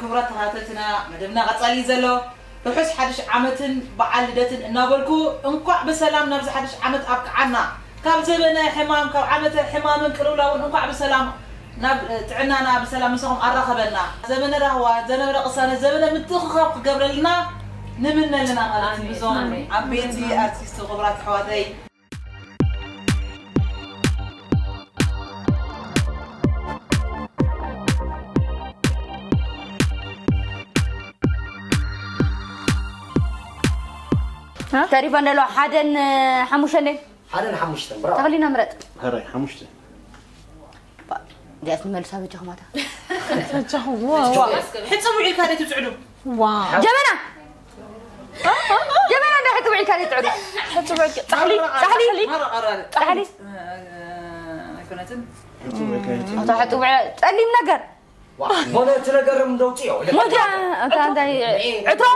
ክቡራት ተኸታተልትና፣ መደብና ቀጻሊ እዩ ዘሎ። ርሑስ ሓድሽ ዓመትን በዓል ልደትን እናበልኩ፣ እንኳዕ ብሰላም ናብዚ ሓድሽ ዓመት ኣብቅዓና። ካብ ዘበነ ሕማም፣ ካብ ዓመተ ሕማምን ቅልውላውን እንኳዕ ብሰላም ናብ ጥዕናና ብሰላም ምሳኹም ኣራኸበና። ዘመነ ራህዋ፣ ዘመነ ቅሳነት፣ ዘመነ ምትእኽኻብ ክገብረልና ንምነ ኣለና ማለት እዩ። ኣሜን፣ እዞም ኣሜን። ዓበይቲ ኣርቲስት ክቡራት ኣሕዋተይ። ተሪፈን ዘሎ ሓደን ሓሙሽተን ደይ? ሓደን ሓሙሽተን፣ ብራቮ። ተኽሊና ምረጥ። ሕራይ፣ ሓሙሽተ። ባ-፣ እዚኣስ ንመልሳ በጃኹም ኣታ። በጃኹም፣ ዋ፣ ዋ። ሕጽብ ውዒልካ ደይ ትጽዕዱ? ዋ። ጀበና! ጀበና እንዳ ሕጽብ ውዒልካ ደይ ትጽዕዱ? ሕጽብ ውዒልካ፣ ጻሕሊ፣ ጻሕሊ፣ ጻሕሊ። እ፣ እ፣ ኣይኮነትን። ሕጽብ ውዒልካ ደይ ትጽዕዱ? ኣታ ሕጽብ ውዒ-፣ ጸሊም ነገር። ዋ፣ ዝኾነ እቲ ነገር እንደውጽዮ። ሞጃ፣ ኣታ እንታይ፣ ዕትሮ?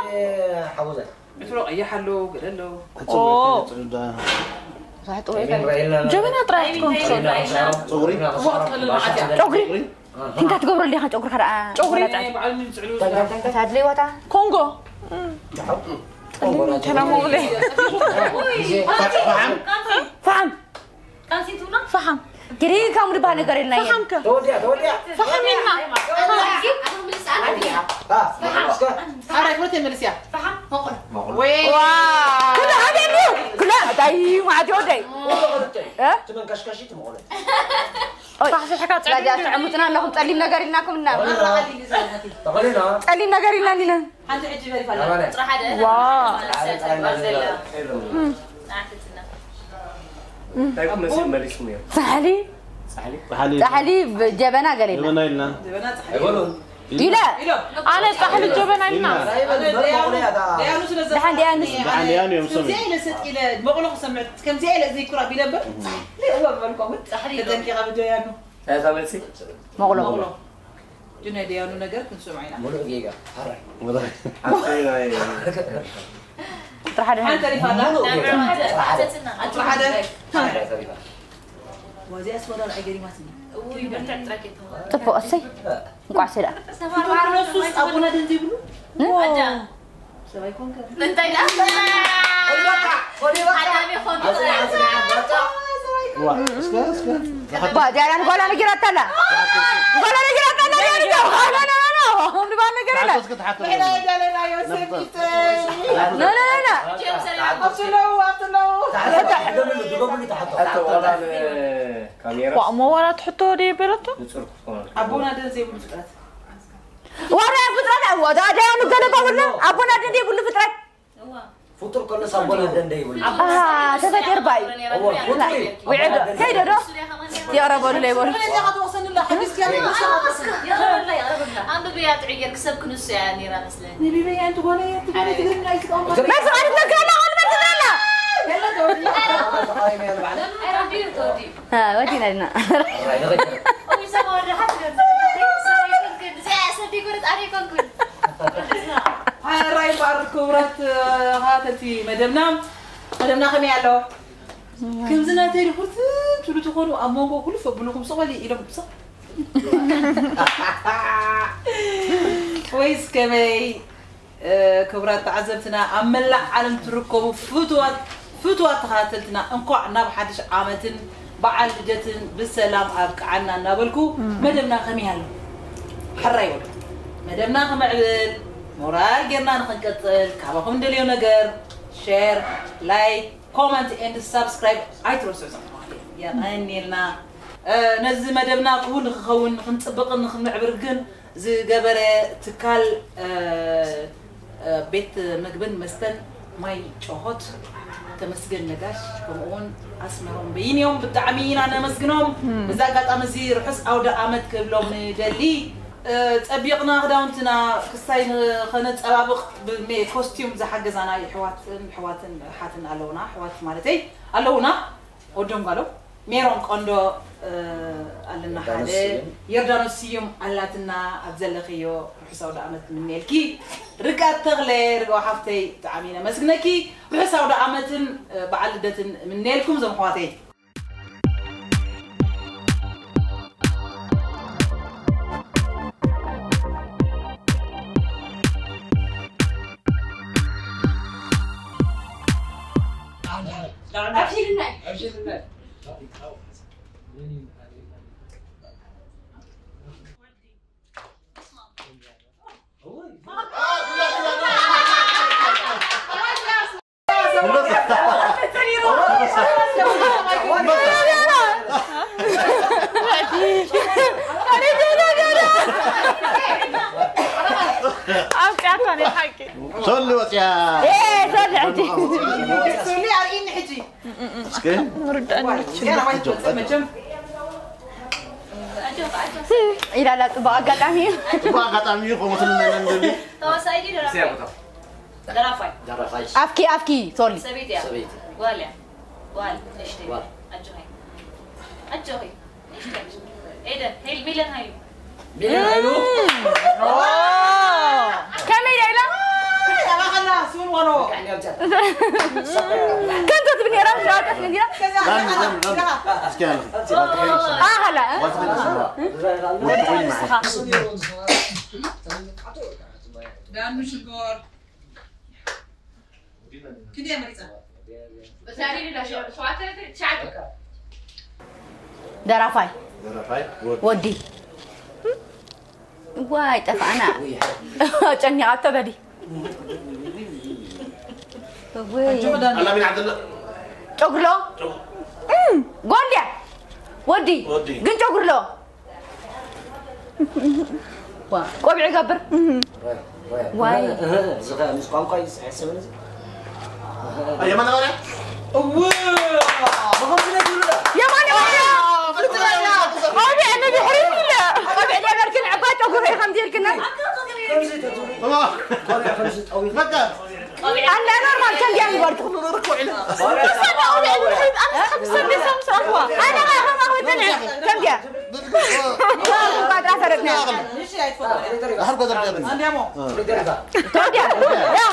ሓወዘ። ዕትሮ ቀይሕ ኣሎ፣ ገለ ኣሎ። ሕጽብ ውዒልካ ደይ ትጽዕዱ? ኣታ ሕጽብ ውዒልካ። ጀበና ጥራይ ክትኮን ትኽእል። ጸጉሪ? ዋ፣ ትኽእል መዓት እያ። ጨጉሪ? ቲንካ ትገብረሉ ዲኻ ጨጉርካ ደኣ? ጨጉሪ? ባዕሉ ዝጽዕዱ። እታ ድሌዋታ? ኮንጎ። ተናሞግለ። ፈሓም። ፈሓም። ፈሓም። ግሪ ከም ዝበሃል ነገር የለን። ፈሓም ከ? ተወዲያ፣ ተወዲያ። ፈሓም ኢልና። አ፣ እስከ። ኣራይ ፍሮት የመልስያ። ፈሓም፣ መቑሎ። መቑሎ። ወይ። ዋ። ኩሉ ሓደ ድዩ? ኩሉ እንታይ ማዕድ ወደይ? መቑሎ። እ? ትመንከሽከሺ ትመቑሎ። ኦይ፣ ፋሕፊሕካ ጸሊም ዳዲያ ተዕሙትና ኣለኹም፣ ጸሊም ነገር ኢልናኩም እና። ተኸሊና። ጸሊም ነገር ኢልና ኢና። ሓንቲ ሕጂ በል ይፋላ። ናባና። ጥራሕ ሓደ ዋ። ጥራሕ ሓደ ጥራሕ ዘላ። እንታይ ኮን መሲል መሊስኩም እዮም? ጻሕሊ። ጻሕሊ? ጻሕሊ። ጻሕሊ ብጀበና ገለ ኢልና። ጀበና ኢልና። ጀበና ጻሕሊ። ኣይበሉን። ኢለ። ኢሎም። ኣነ ጻሕሊ ጀበና ኢልና። ኢልና። ኣነ ደያኑ፣ ደያኑ ስለ ዘ-፣ ደሓን ደያኑ። ደሓን ደያኑ እዮም ስሙ። ከምዚኣ ኢለ ሰጥ ኢለ መቑሎ ክሰምዕ፣ ከምዚኣ ኢለ ዘይኩራ ቢለ እምበር፣ እወ በልኩ እውን። ጻሕሊ ኢሎም። ተጠንቂቐ ብደያኑ። እንታይ እታ መልሲ? መቑሎ። መቑሎ። ግን ናይ ደያኑ ነገር ክንሰምዖ ኢና። ሙሉእ ጌጋ። ሓራይ። ሙሉእ። ሓንቲ ናይ ጥራሕ ሓደ። ሓንቲ ተሪፋ ኣላ። ሙሉእ ጌጋ። ጥራሕ ሓደ። ጥራሕ ሓደ። ጥራሕ ሓደ ተሪፋ። ዋዚኣ ስወዳል ኣይገሪማትኒ። እውይ፣ ብርትዕ ጥራይ ከይትኸውን። ጽቡቕ፣ እሰይ። እንቋዕ ሰደኣ። ሰባር ክነሱስ ኣቦና ደንዘ ይብሉ? እ? ኣዳ። ሰብኣይ ኮንከ? እንታይ ደኣ? ኣዳሚ ኮንከ? ዋ፣ እስከ፣ እስከ። ባ፣ ዲያና ንጓላ ነጊራታ ኣላ። ንጓላ ነጊራታ ኣላ፣ ዲያና ንጓላ ነጊራታ ኣላ። ንጓላ ነጊራታ ኣላ። ንሓቶ እስከ ትሓቶ። ንሕና የዳለናዮ ሰሚተይ። ኖ፣ ኖ፣ ኖ፣ ኖ። ጀም ሰላም። ኣብቲ ኣለዉ፣ ኣብቲ ኣለዉ። ትሓቶ፣ ድገምሉ፣ ድገምሉ፣ ትሓቶ። ኣቶ፣ ዋላ ን-፣ ካሜራ። ዋ፣ እሞ ዋላ ትሕቶ ደይ በለቶ? ንጹር ክትኮን ኣለዎ። ኣቦና ደን ዘይብሉ ፍጥረት። ዋላ ፍጥረት፣ ዋላ ዳያኑ ገለ ባቡልና፣ ኣቦና ደን ዘይብሉ ፍጥረት። እዋ። ፍጡር ከሎስ ኣቦና ደን ዘይብሉ። ኣሃ፣ ተፈጢር ባይ። እዋ፣ ፍጡር እዩ። ውዕዶ፣ ከይዶ ዶ? የቕረበሉ ለይበሉ። ስለዚ ኢኻ ትወቕሰኒ ኣለኻ፣ ክርስትያን ኢኻ ትወቕሰኒ። የቕረበላ፣ የቕረበላ። ኣንብብያ ጥዑይ ጌርኪ፣ ሰብ ክንሱ እያ ነይራ መስለኒ። ነቢበያ ኣንቲ ጓለይ፣ ኣንቲ ጓለይ ትግርኛ ኣይትቃወም። መርዚ ቃል ትነግረና፣ ቃል መርዚ ትብለና። የለ፣ ተወዲኡ። ተወዲኡ፣ ተወዲኡ። አ፣ ወዲና ድና። ኦይ፣ ሰባ ወደ ሓት ገርዝ። ሰባ ይኮንክን፣ እዚኣ ሰብ ይኮነት፣ ኣነ ይኮንኩን። ሓራይ ባር ክቡራት፣ እ፣ ተኸታተልቲ መደብና፣ መደብና ከመይ ኣሎ? ከምዚ ናተይ ድኹርት ትብሉ ትኾኑ፣ ኣብ መንጎ ኩልፍ ኣብልኹም ስቕ በሊ ኢሎም ስቕ። ወይስ ከመይ? እ፣ ክቡራት ተዓዘብትና፣ ኣብ መላእ ዓለም ትርከቡ ፍቱዋት፣ ፍቱዋት ተኸታተልትና፣ እንኳዕ ናብ ሓድሽ ዓመትን በዓል ልደትን ብሰላም ኣብቅዓና እናበልኩ፣ መደብና ከመይ ኣሎ? ሕራይ በሉ። መደብና ክምዕብል፣ ሞራል ጌርና ንኽንቀጽል፣ ካባኹም እንደልዮ ነገር፣ ሼር፣ ላይክ፣ ኮመንት ኤንድ ሳብስክራይብ ኣይትረስዑ። የቐንየልና። እ፣ ነዚ መደብና ክውን ንክኸውን፣ ንክንጽብቕን ንክንምዕብር ግን ዝገበረ ትካል፣ እ፣ እ፣ ቤት ምግብን መስተን ማይ ጨሆት ተመስገን ነጋሽ፣ ከምኡ እውን ኣስመሮም በይን እዮም። ብጣዕሚ ኢና ነመስግኖም። በዚ ኣጋጣሚ እዚ ርሑስ ኣውደ ኣመት ክብሎም ንደሊ። እ፣ ጸቢቕና ክዳውንትና ክሳይ ንኸነጸባብቕ ብሜ-፣ ኮስቲዩም ዝሓገዛና የሕዋትን፣ ኣሕዋትን፣ ኣሓትን ኣለውና። ኣሕዋት ማለተይ ኣለውና። ወዶም ጓሎም ሜሮን ቆንዶ፣ እ፣ ኣለና። ዮርዳኖስ ሓደ ስዩም። ዮርዳኖስ ስዩም ኣላትና። ኣብ ዘለኽዮ ርሑስ ኣውደ ኣመት ንምነየልኪ። ርግኣት ተኽለ፣ ርግኦ ሓፍተይ፣ ብጣዕሚ ነመስግነኪ። ርሑስ ኣውደ ኣመትን፣ እ፣ በዓል ልደትን ምነየልኩም፣ ዞም ኣሕዋተይ። ኣብሽልናይ። ኣብቂዓካ ናይ ሓቂ። ሶሊ ወፅያ። ኤ፣ ሶሊ ሕጂ። ሶሊ ኣርእይኒ ሕጂ። እስኪ። ንርዳእኒ። ዋይ፣ ገና ማይ ትወፅእ መቸም። ኢላላ ፅቡቅ ኣጋጣሚ እዩ። ፅቡቅ ኣጋጣሚ እዩ፣ ከምኡ ትልመና እንደሊ። ተዋሳኢ ድዩ ደራፋይ? ደራፋይ። ደራፋይ። ኣፍኪ፣ ኣፍኪ፣ ሶሊ። ሰበይቲ እያ። ሰበይቲ። ጓል እያ። ጓል፣ ንእሽተይ። ጓል። ኣጆኺ። ኣጆኺ። ንእሽተይ። ኤደን፣ ሄል፣ ሚለን ሃይሉ። ሚለን ሃይሉ። ኦ። ከመይ ኢላ ኢላ? ኣባኸላ፣ ስውን ወኖ። ከምቶ ትብል ነይራ፣ ስራዋት ኣስገንዚራ። ዳኒ፣ ዳኒ፣ ዳኒ። እስኪ ያለ። ኣኸላ፣ እ? ዋልታ ዳኒ ስማ። ወልታ ኮይን ማዓት። ዳኑ ሽኮር። ክንደይ መሪጻ? ደራፋይ። ደራፋይ። ወዲ። ዋይ፣ ጠፋእና። ጨኒቓቶ በዲ። ወይ። ኣላ ሚን ዓብደላ። ጨጉሎ። እም፣ ጓል ድያ? ወዲ። ወዲ። ግን ጨጉሎ። ዋ፣ ቆቢዕ ይገብር። ዋይ። እህ፣ እህ፣ ዝኸ-፣ ምስ ቋንቋ እዩ ዝሕሰብ እዚ። የማነ ባርያ? እው! ብኸምዚ ናይ ትብሉ ዶ? የማነ ባርያ! ቆቢዕ ንድሕሪት ኢለ። ቆቢዕ ነበርክን ዕባ ጨጉሪ ከምዚ ኢልክና። ከምዚ ተትብሉ። እማ። ቆቢዕ ከምዚ ጠዊኹ። በቃ። ኣላ ኖርማል ከም ዲያ ንጓልኩ። ኣነ ኸኣ ከም ኣኽበድ ከም ዲያ። እንኳን ጥራሕ ፈረድና። ድሓር እኮ ደርደብኒ። ተወዲያ። ያ።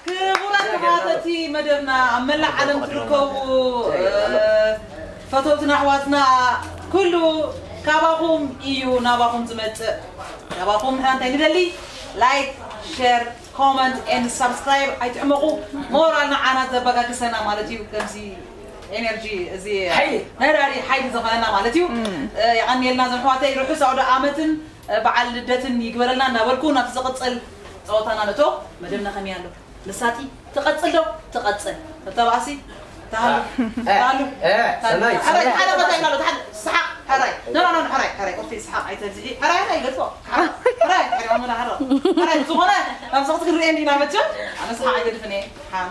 ክቡራት ተኸታተልቲ መደብና ኣብ መላእ ዓለም ትርከቡ፣ እ፣ ፈተውትና ኣሕዋትና ኩሉ ካባኹም እዩ ናባኹም ዝመጽእ። ካባኹም ንሕና እንታይ ንደሊ? ላይክ፣ ሸር፣ ኮመንት ኤንድ ሳብስክራይብ ኣይትሕመቑ። ሞራል ንዓና ዘበጋግሰና ማለት እዩ። ከምዚ ኤነርጂ እዚ ሓይሊ። ነዳዲ ሓይሊ ዝኾነና ማለት እዩ። እ፣ የቐንየልና እዞም ኣሕዋተይ። ርሑስ ኣውደ ዓመትን፣ እ፣ በዓል ልደትን ይግበረልና እናበልኩ ናብቲ ዝቕጽል ጸወታና ንእቶ። መደብና ከመይ ኣሎ? ንሳቲ ትቐጽል ዶ? ትቐጽል። ተባእሲ? ተሃሉ። እ፣ ተሃሉ። እ፣ ሰናይ፣ ሕራይ፣ ሰናይ። ሓደ ቦታ ኢልና ኣሎ። ሓደ ሰሓቕ፣ ሕራይ። ኖ፣ ኖ፣ ኖ፣ ሕራይ፣ ሕራይ። ኦፍቲ ሰሓቕ ኣይተብዝሒ። ሕራይ፣ ሕራይ፣ ገድፎ። ሕራይ፣ ሕራይ፣ ሕራይ፣ ሕራይ፣ ዝኾነ፣ ናብ ሰኽቲ ክንርእየን ዲና መቸም? ኣነ ሰሓቕ ኣይገድፍን እየ። ሓን።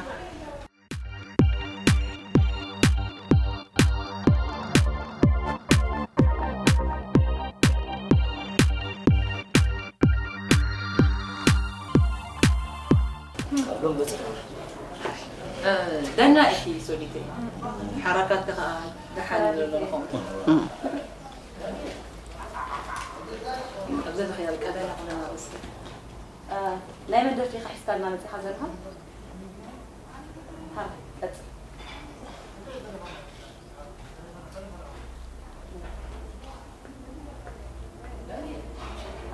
እ፣ ደህና ኢኺ ሶሊተይ። ሓራካት ከኣ ደሓን ይብለሉ ንኸምኡ። ኣብ ዘለኽያ በቃ ደህና ኩነና እስኪ። እ፣ ናይ መን ደርፊ ኢኻ ሒዝካልና መጺኻ ዘለኻ? ሃ፣ ቀጽል።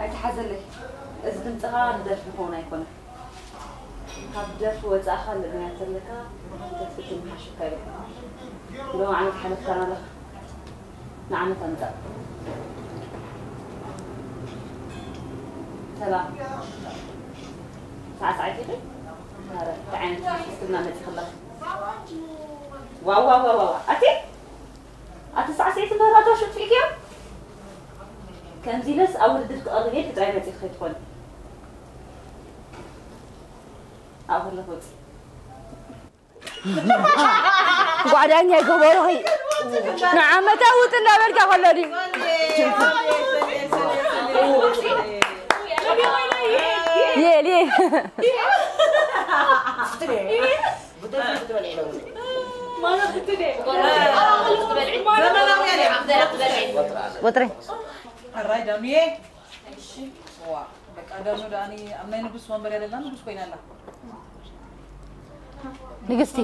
ኣይትሓዘለይ። እዚ ድምጽኻ ንደርፊ ክኸውን ኣይኮነን። ካብ ደርፊ ወጻኢ ካልእ ሞያ ተለካ፣ ደርፊ ትምሓሽካ እዩ። ሎም ዓመት ሓለፍካና ኣለኻ። ንዓመት ኣምጻእ። ሰላም። ሳዕሳዒት ኢኺ? ኣረ፣ እንታይ ዓይነት ፊስትና መጺኽላ? ዋው፣ ዋው፣ ዋው፣ ዋው። ኣቲ? ኣቲ ሳዕስዒት እምበር ኣታ ሽጥፊእክዮ? ከምዚ ኢለስ ኣብ ውድድር ክቐርብ ኢልኪ ጥራይ መጺኺ ከይትኾኒ። ኣብ ከለኺ ውጺ። ጓዕዳኛ ይገበሩኺ። ንዓመታ ውጥ እንዳበልካ ከሎ ድዩ? ሌ፣ ሌ። ወጥሪ። ሕራይ ዳኑየ። እሺ። ዋ፣ በቃ ዳኑ ዳኒ ኣብ ናይ ንጉስ ወንበር ያለላ ንጉስ ኮይና ኣላ። ንግስቲ።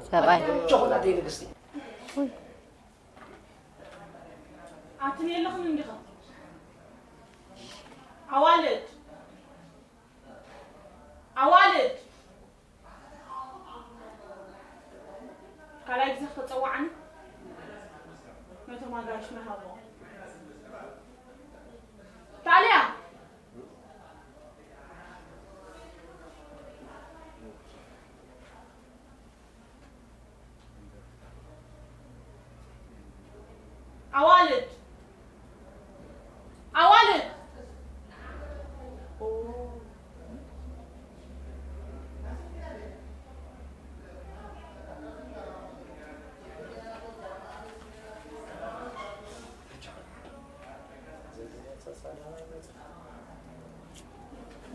ሰብኣይ። ኣትን የለኽን እንዲኻ? ኣዋልድ! ኣዋልድ! ካልኣይ ግዜ ክተጸውዓኒ ነቶም ኣጋይሽና ሃቦ። ታልያ! ኣዋልድ! ኣዋልድ!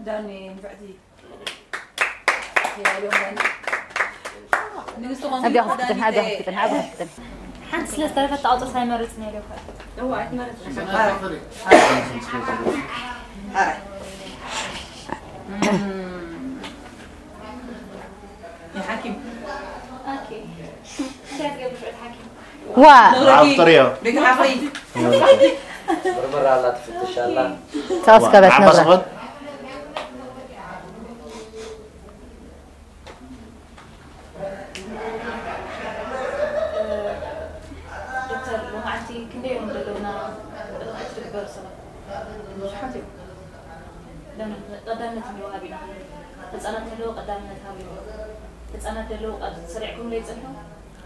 ዳኒ ንፍዕቲ ኣቢያ ክፍትን ኣቢያ ክፍትን ኣቢያ ክፍትን ሓንቲ ስለ ዝተረፈት ኣውፅእ ሳይመርፅ ነይሩ። ሓኪም ዋ ዓፍጥር እዮ። ቤት ሓፍሪ ምርምር ኣላ ትፍትሽ ኣላ። ተወስከበት ዓባስ ንብረት ኾን ዶክተር ሎማዓንቲ ክንደይ እዮም ዘለውና ርኽት ዝግበሩ ሰባት? ብዙሓት እዮም። ለምን ቀዳምነት እንዲ ወሃብ ኢና። ህፃናት ዘለዉ ቀዳምነት ሃብ። ህፃናት ዘለዉ ቀድ ሰሪዕኩም ለይ ፅንሑ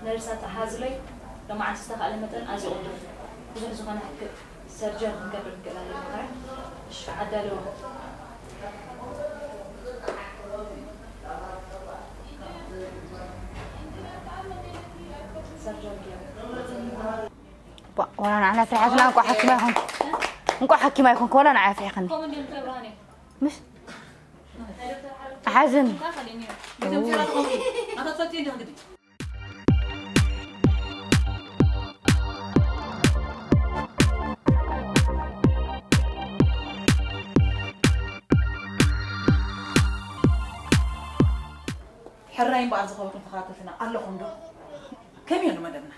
ነርሳት ሓዝለይ ሎማዓንቲ ዝተኻእለ መጠን ኣዝዩ ቅዱም ብዙሕ ዝኾነ ሕክእ ሰርጀር ክንገብር ንክእል ኣለና። እሺ ዓዳለዎ። ዋላ ንዓና ፍሪሓትና እንቋዕ ሓኪም ኣይኮንኩ እንቋዕ ሓኪም ኣይኮንኩ ዋላ ንዓይ ኣፍሪሕክኒ ምሽ ሓዝን ሕራይ እምበኣር ዝኸበርኩም ተኸታተልትና ኣለኹም ዶ? ከመይ ኣሎ መደብና?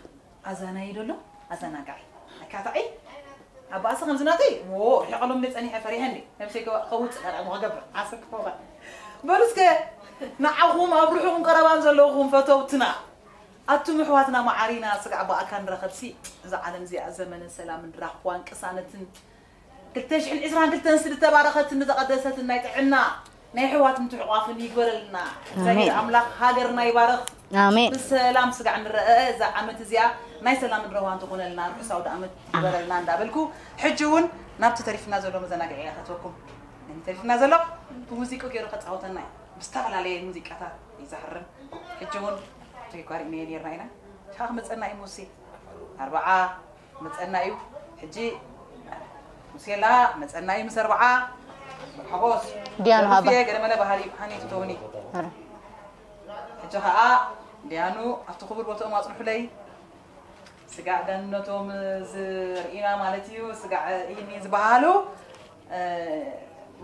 ኣዛናዪ ዶ ኣሎ? ኣዘናጋዒ፣ ኣካታዒ፣ ኣብ ባእሲ ከምዚ ናተይ ዎ ርሒቐሎም እንደ ጸኒሐ ፈሪሐ እንደ ነብሰይ ከውጽእ ቀዳሚ ክገብር ዓስር ክፈውራ በሉ እስከ ንዓኹም ኣብ ርሑቕን ቀረባን ዘለኹም ፈተውትና ኣቱም ኣሕዋትና መዓሪና ስጋዕ ብኣካል ንረኸብሲ እዛ ዓለም እዚኣ ዘመነ ሰላምን ራህዋን ቅሳነትን ክልተ ሽሕን ዕስራን ክልተን ዝተባረኸትን ዝተቐደሰትን ናይ ጥዕና ናይ ኣሕዋትን ምትሕቋፍን ይግበረልና እግዚኣብሔር ኣምላኽ ሃገርና ይባርኽ ኣሜን ብሰላም ስጋዕ ንረአ እዛ ዓመት እዚኣ ናይ ሰላምን ረዋን ትኾነልና ርሑስ ኣውደኣመት ይግበረልና እንዳበልኩ ሕጂ እውን ናብቲ ተሪፍና ዘሎ መዘናግዒ እየ ከእትወኩም ነኒ ተሪፍና ዘሎ ብሙዚቁ ገይሩ ከፃወተና እዩ ብዝተፈላለየ ሙዚቃታት ይዛሕርን ሕጂ እውን ተጓሪእናዮ ነርና ኢና ሻ ክመፀና እዩ ሙሴ ኣርባዓ መፀና እዩ ሕጂ ሙሴላ መፀና እዩ ምስ ኣርባዓ ሓጎስ ዲያኑ ሃባ ገለመለ ባህሊ እዩ ሃኒ ትተውኒ ሕጂ ከዓ ዲያኑ ኣብቲ ክቡር ቦትኦም ኣፅንሑለይ ስጋዕ ደነቶም ዝርኢና ማለት እዩ ስጋዕ ይህኒ ዝበሃሉ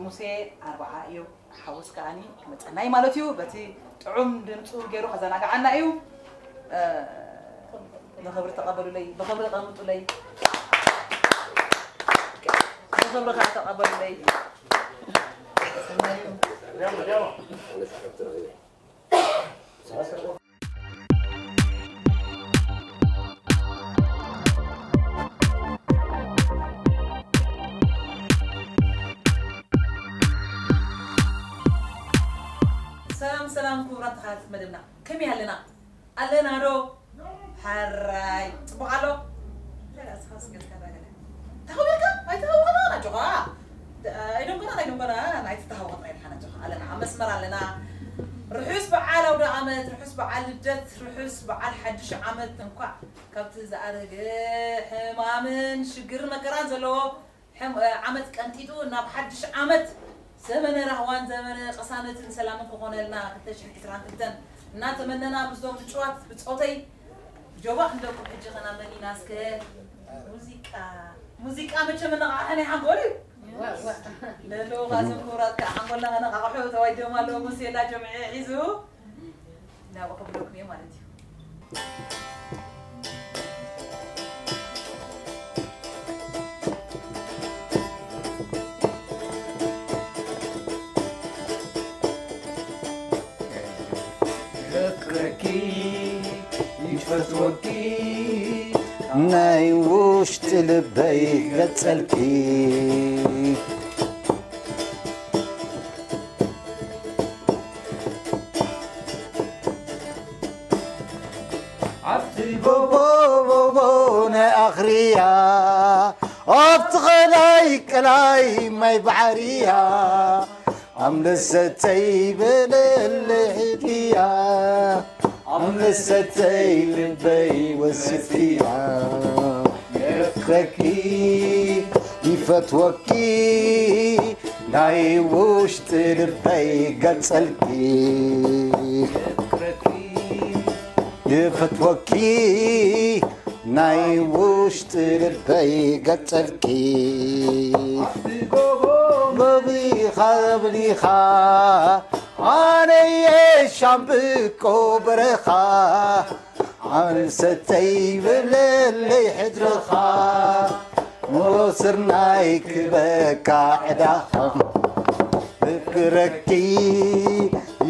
ሙሴ ኣርባዓ እዩ ሓውስ ከዓኒ ክመፀና እዩ ማለት እዩ በቲ ጥዑም ድምፁ ገይሩ ከዘናግዓና እዩ ብኽብሪ ተቐበሉለይ ብኽብሪ ተቐምጡለይ ብኽብሪ ከዓ ተቐበሉለይ ሰላም ሰላም ክቡራት ተኸታተልቲ መደብና ከመይ ኣለና ኣለና ዶ ሕራይ ፅቡቅ ኣሎ ተኸብካ ኣይተኸብካ ናጆኻ ኣይደንጎና ኣይደንጎና ኣይትተሃወቅ ጥራይ ድሓና ጆኻ ኣለና ኣብ መስመር ኣለና ርሑስ በዓል ኣውደ ኣመት ርሑስ በዓል ልደት ርሑስ በዓል ሓድሽ ዓመት እንኳዕ ካብቲ ዝኣረገ ሕማምን ሽግር መከራን ዘለዎ ዓመት ቀንጢጡ ናብ ሓድሽ ዓመት ዘመነ ራህዋን ዘመነ ቅሳነትን ሰላምን ክኾነልና ክልተ ሽሕን ዕስራን ክልተን እናተመነና ምስዞም ምጭዋት ብፆተይ ጆባእ ክንደኩም ሕጂ ኸና መኒና እስከ ሙዚቃ ሙዚቃ መቸ መነቓቕሒ ናይ ሓንጎል እዩ ለሎ ካዞም ክቡራት ከዓ ሓንጎልና ከነቓቕሑ ተዋይዶም ኣለዉ ሙሴላ ጀምዒ ሒዙ ናብኡ ከብለኩም እየ ማለት እዩ። ክረኪ ይፈትወኪ ናይ ውሽጢ ልበይ ገጸልኪ። ኣብቲ ጎቦ ነኣኽርያ ኣብቲ ኸላይ ቀላይ ማይ ባሕርያ ኣምለሰተይ በለለይ ሕድርያ ኣምለሰተይ ልበይ ወስድያ የፍቅረኪ ይፈትወኪ ናይ ውሽጢ ልበይ ገጸልኪ ይፈትወኪ ናይ ውሽጢ ልበይ ገጸልኪ ጎቢኻ በሊኻ ኣነየ ሻምብቆ በረኻ ኣንሰተይ በለለይ ሕድርኻ ሞስርናይ ክበካ ዕዳኻ ፍቅረኪ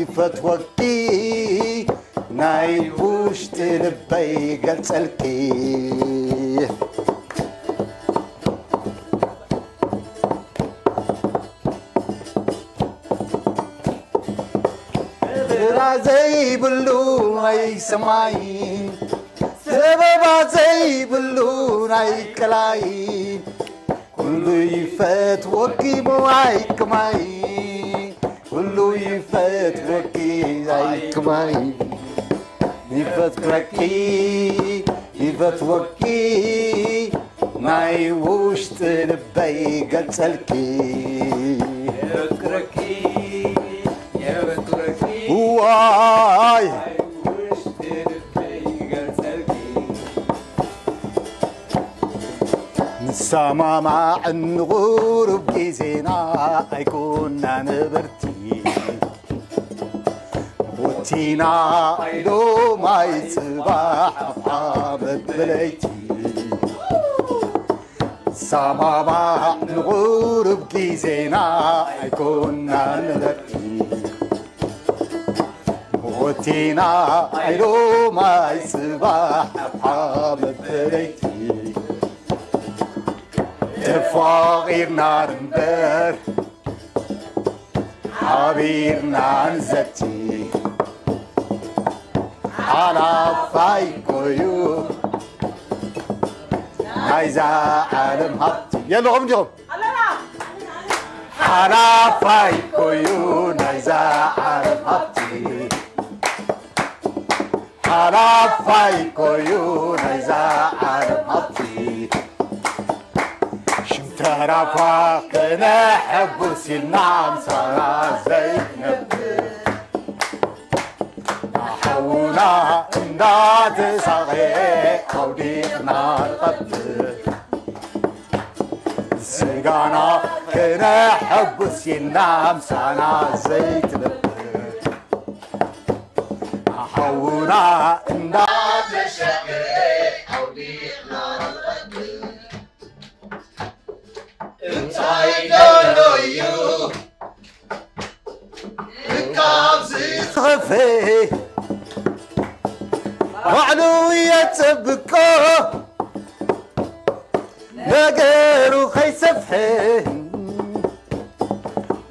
ይፈትወኪ ናይ ውሽጢ ልበይ ገልጸልኪ ግራ ዘይብሉ ናይ ሰማይ ሰበባ ዘይብሉ ናይ ቀላይ ኩሉ ይፈትወኪ ብዋይ ክማይ ኩሉ ይፈትወኪ ኣይ ክማይ ይፈትወኪ ይፈትወኪ ናይ ውሽጢ ልበይ ገልጸልኪ የፍቅረኪ የፍቅረኪ ዋይ ናይ ውሽጢ ልበይ ገልጸልኪ ንሰማማዕ ንቑሩብ ግዜና ኣይኮና ነበርቲ ወቲና ኢሎ ማይ ጽባሕ ኣፍዓ መበለይቲ ሰማማዕ ንቑሩብ ግዜና ኣይኮና ነበርቲ ወቲና ኢሎ ማይ ጽባሕ ኣፍዓ መበለይቲ ተፋቒርና ንበር ሓቢርና ንዘቲ ሓላፋይ ኮዩ ናይዛ ዓለም ሃብቲ የለኹም ዲኹም ሓላፋይ ኮዩ ናይዛ ዓለም ሃብቲ ሓላፋይ ኮዩ ናይዛ ዓለም ሃብቲ ሽም ተራፋ ክነሐጉስ ኢልና ምሳና ዘይትነብር ንሓውና እንዳተሳቐየ ኣውዲቕና ንቐብር ስጋና ክነሐጉስ ኢልና ምሳና ዘይትነብር ሓውና እንዳ ተሸቀ ኣውዲቕና ንቐብር እንታይ ደሎ እዩ ካብዚ ዝኸፈ ባዕሉ የጸብቆ ነገሩ ከይሰፍሐ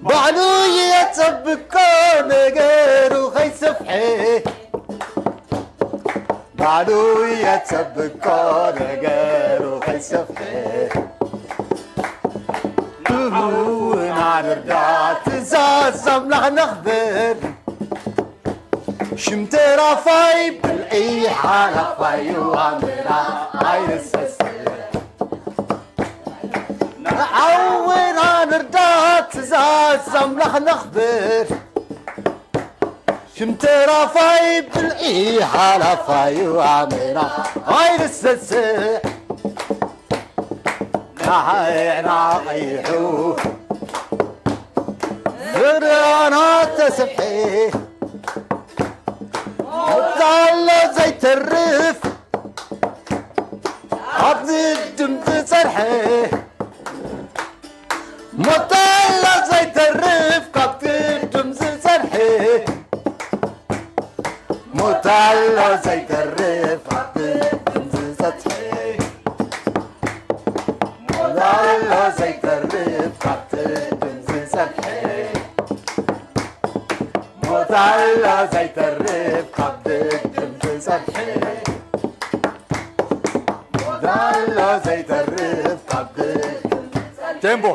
ባዕሉ የጸብቆ ነገሩ ከይሰፍሐ ባዕሉ የጸብቆ ነገሩ ከይሰፍሐ ንሕውና ንርዳ ትእዛዝ ኣምላኽ ነኽብር ሽም ተራፋይ ብልዒ ሓላፋይ ዋንና ኣይንሰስር ንዓውና ንርዳ ትእዛዝ ኣምላኽ ነኽብር ሽም ተራፋይ ብልዒ ሓላፋይ ዋንና ኣይንሰስር ንዓና ቀይሑ ዝርኣና ተስፍሐ ሞት ኣሎ ዘይተርፍ ኣብ ዝድም ዝጸንሐ ሞት ኣሎ ዘይተርፍ ካብ ዝድም ዝጸንሐ ሞት ኣሎ ዘይተርፍ ኣብ ድምዚ ጸድሒ። ሞት ኣሎ ዘይተርፍ ኣብ ድምዚ ጸድሒ። ሞት ኣሎ ዘይተርፍ ኣብ ድምዚ ጸድሒ። ሞት ኣሎ ዘይተርፍ ኣብ ድምዚ ጸድሒ። ቴምቦ።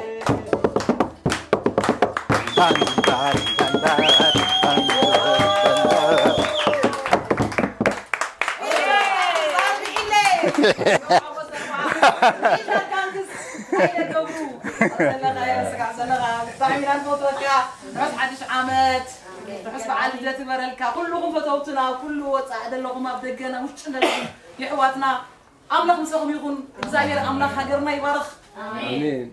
ርሑስ በዓል ልደት ይበረልካ። ኩልኹም ፈተውትና፣ ኩሉ ወፃእ ዘለኹም፣ ኣብ ደገና ውሽጥን ዘለኹም የሕዋትና ኣምላኽ ምሳኹም ይኹን። እግዚኣብሔር ኣምላኽ ሃገርና ይባርኽ። ኣሜን።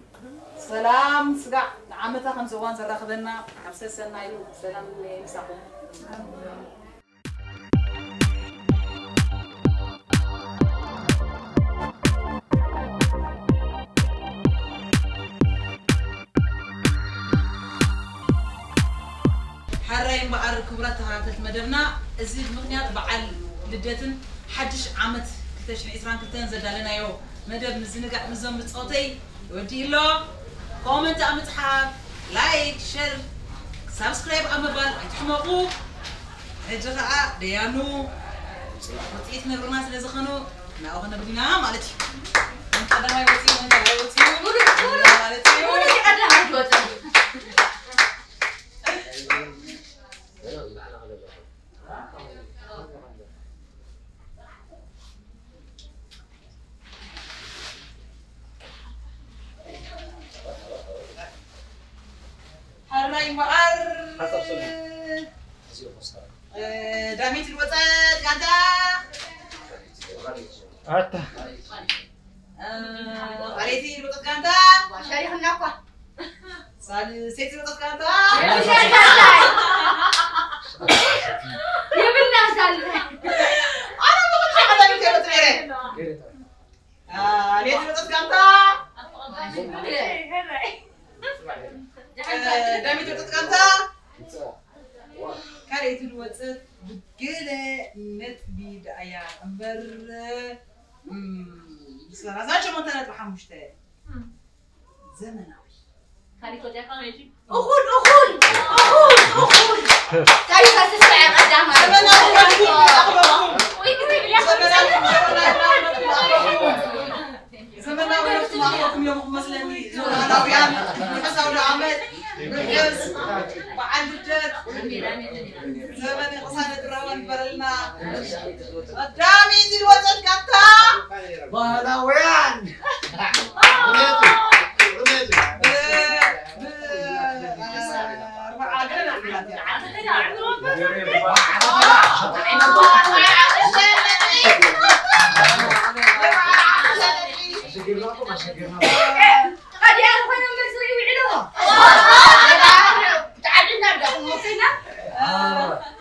ሰላም ስጋዕ ንዓመታ ከምዚ እዋን ዘራኽበና ኣብ ሰሰናዩ ሰላም ምሳኹም። ሓራይ እምበኣር ክቡራት ተኸታተልቲ መደብና፣ እዚ ብምኽንያት በዓል ልደትን ሓድሽ ዓመት ክልተ ሽሕን ዕስራን ክልተን ዘዳለናዮ መደብ ምዝንጋዕ ምዞም ብጾተይ ወዲእሎ። ኮመንት ኣብ ምጽሓፍ፣ ላይክ፣ ሸር፣ ሳብስክራይብ ኣብ ምባል ኣይትሕመቑ። ሕጂ ኸኣ ደያኑ ውጽኢት ነብርና ስለ ዝኾኑ ናብኡ ከነብር ኢና ማለት እዩ። ከም ቀዳማይ ወጺኡ፣ ከም ካልኣይ ወጺኡ ማለት እዩ። ሓራይ እምበኣር፣ እ፣ ዳሚት ዝወጸት ጋንታ። ኣታ። እ፣ ካልኣይቲ ዝወጸት ጋንታ። ሸሪኽና እኳ። ሳልሰይቲ ዝወጸት ጋንታ። የብልና ሳልሳይ። ኣነ ብኹሉ ሸቐጣ ሚት የበጽ ነይረ። ካልኣይቲ ዝወጸት ጋንታ። እ፣ ዳሚት ዝወጸት ጋንታ። ካልኣይቲ ዝወጸት ብገለ ነጥቢ ደኣያ እምበር፣ እም፣ ሰላሳ ሸሞንተ ነጥቢ ሓሙሽተ። ዘመናዊ። እኹል፣ እኹል፣ እኹል፣ እኹል። ታሪኽ ኣስስዐ ቀዳማይ። ዘመናዊ፣ ዘመናዊ፣ ዘመናዊ። ዘመናዊ ነፍሲ ማእለኩም እዮም ክመስለኒ። ዘመናውያን፣ ርሑስ ኣውደ ዓመት፣ ርሑስ በዓል ልደት፣ ዘመነ ቅሳነት ራህዋን ይግበረልና። ቀዳመይቲ ዝወጸት ጋንታ ባህላውያን። ብ-፣ ብ-፣ ኣርባዓ ገና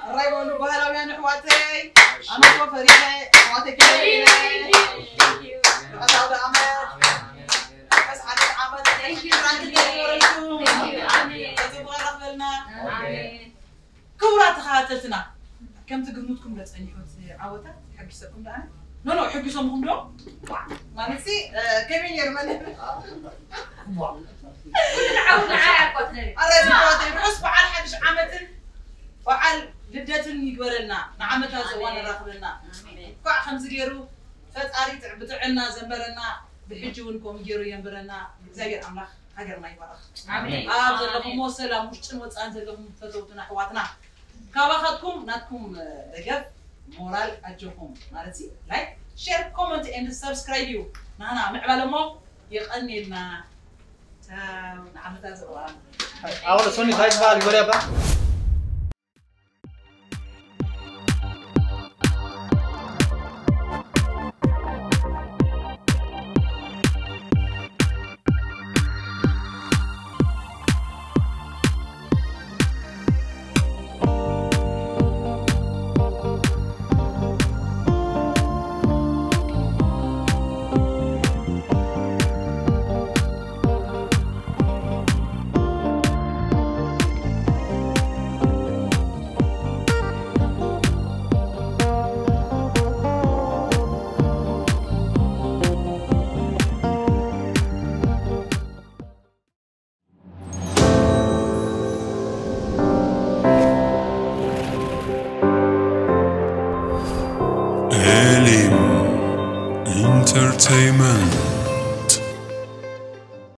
ኣራይ በሉ ባህላውያን ኣሕዋተይ፣ ኣመቶ ፈሪሐ፣ ኣሕዋተይ ክለይ ኢለ። ርሑስ ኣውደ ዓመት። ርሑስ ሓድሽ ዓመት። ራንክ ገይረልኩም። ጽቡቕ ረኽበልና። ክቡራት ተኸታተልትና፣ ከምቲ ግምትኩም ዶ ጸኒሑ እቲ ዓወታት? ሕጊሰኩም ደኣ? ኖ፣ ኖ፣ ሕጊሶምኩም ዶ? ዋ፣ ማለት ሲ፣ እ፣ ከመይ ነይሩ መደብ? ዋ። ኩሉ ንዓው ንዓይ ኣቋጽለኒ። ኣረ፣ ዝብዋተይ፣ ርሑስ በዓል ሓድሽ ዓመትን በዓል ልደትን ይግበረልና። ንዓመታ እዚ እዋን ኣራኽበና። ኣሜን። እንኳዕ ከምዚ ገይሩ ፈጣሪ ጥዕ-፣ ብጥዕና ዘንበረና፣ ብሕጂ እውን ከምኡ ገይሩ የንብረና። እግዚኣብሔር ኣምላኽ ሃገርና ይባርኽ። ኣሜን። ኣብ ዘለኹሞ ሰላም ውሽጥን ወፃእን ዘለኹም ፈተውትና ኣሕዋትና፣ ካባኻትኩም ናትኩም፣ እ፣ ደገፍ ሞራል ኣጆኹም ማለት ሲ ላይክ፣ ሼር፣ ኮመንት ኤንድ ሰብስክራይብ እዩ። ናህና ምዕባለ እሞ የቐንየልና። ቻው፣ ንዓመታ ዘዋራ። ኣሁን ሶኒ ታይስ ባል ይወሪያ ባ M Entertainment.